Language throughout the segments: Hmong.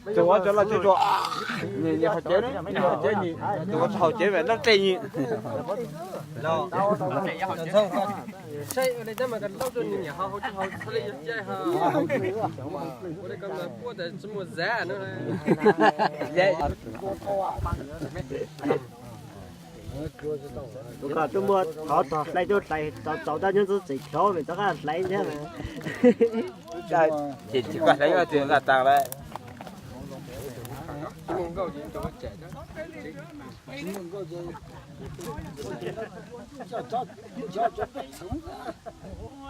Tus ua cov loj cuag cuag, nyias hauv tsev, tus ua tsis hauv tsev mas noj tseg nyias. Tus kom tuaj muag thov tog hlais tuaj hlais txaus txaus tag nyob ntxub txim khaub vim rov qab hlais thiab. Ces tsis koj hlais yuav tsis nqa tas lawm.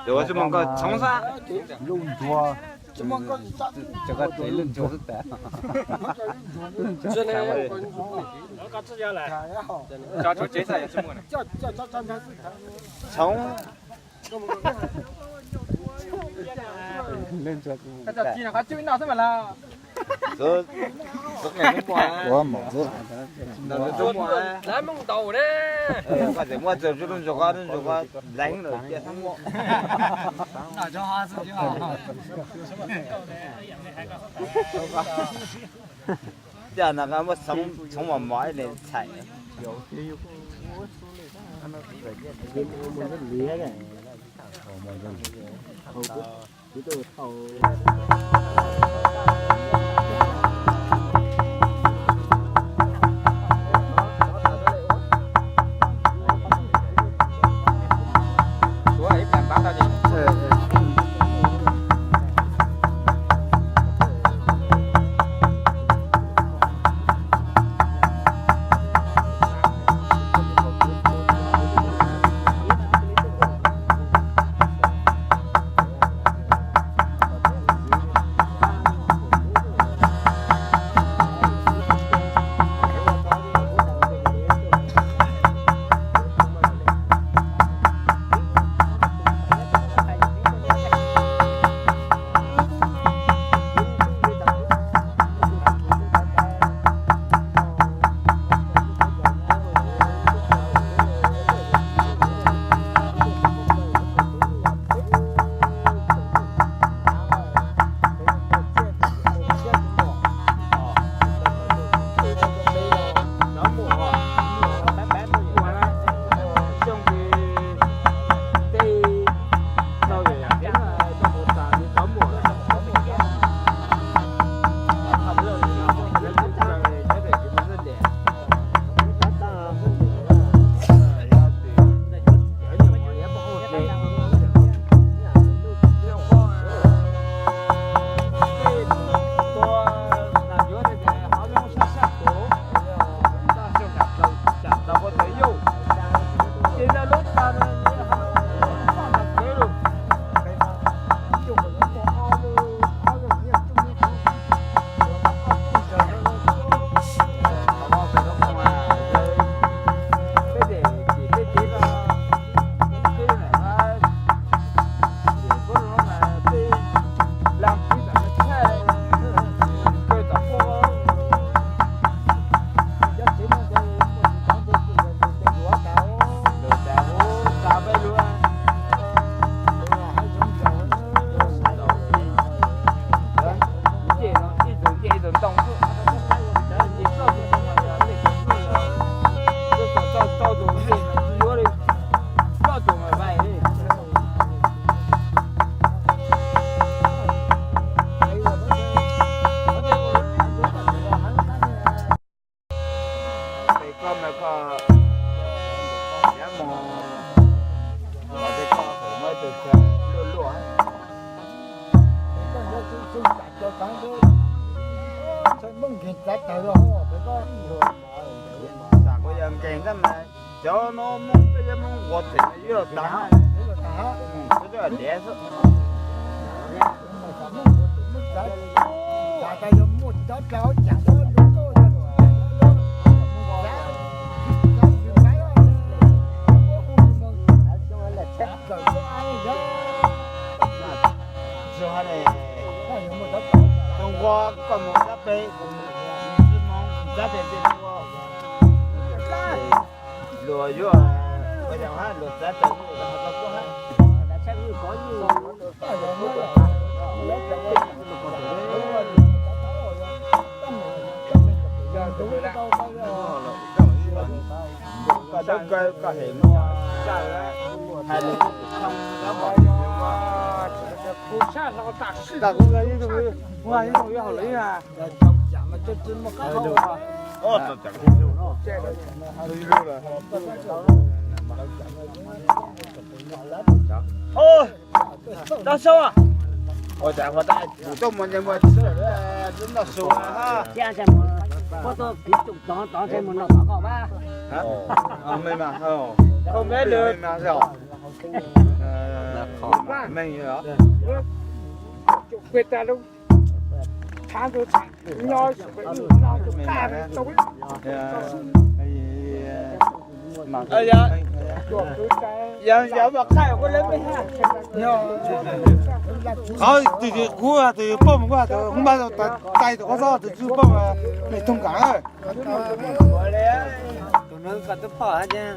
Tus ua tsis muaj nkauj txhoov xwb. Txhoov. Muaj txawm lub ntsuag qab lub ntsuag qab leev lawm cia txhob muaj. Cas no muaj txhoov mos mos ib leeg txhais. Tam kuv yog nkeeg tab mas cov no Hmoob peb cov Hmoob ua them yuav tag, peb cov liav xwb. Zoo nqua koj mus dab pem, mus txib Hmoob dab pem tej nqua. Luag yuav ua yog hab luag txav tawm luag ho tau tuaj hab. Tau sau, ua cas ua dab tsi tuaj mus ntsej muag txhawj, twb noj su. Thiab ntsej muag, puab tuaj kiv tsoom tod tod ntsej muag no tod koj pab. Meej mas, meej mas, meej yog. Qhov tus kuv tus poj mus kuj tus hoob pab tais tus qhov txob tus tswj poj me thooj kam. Tus no koj twb pom hab ces.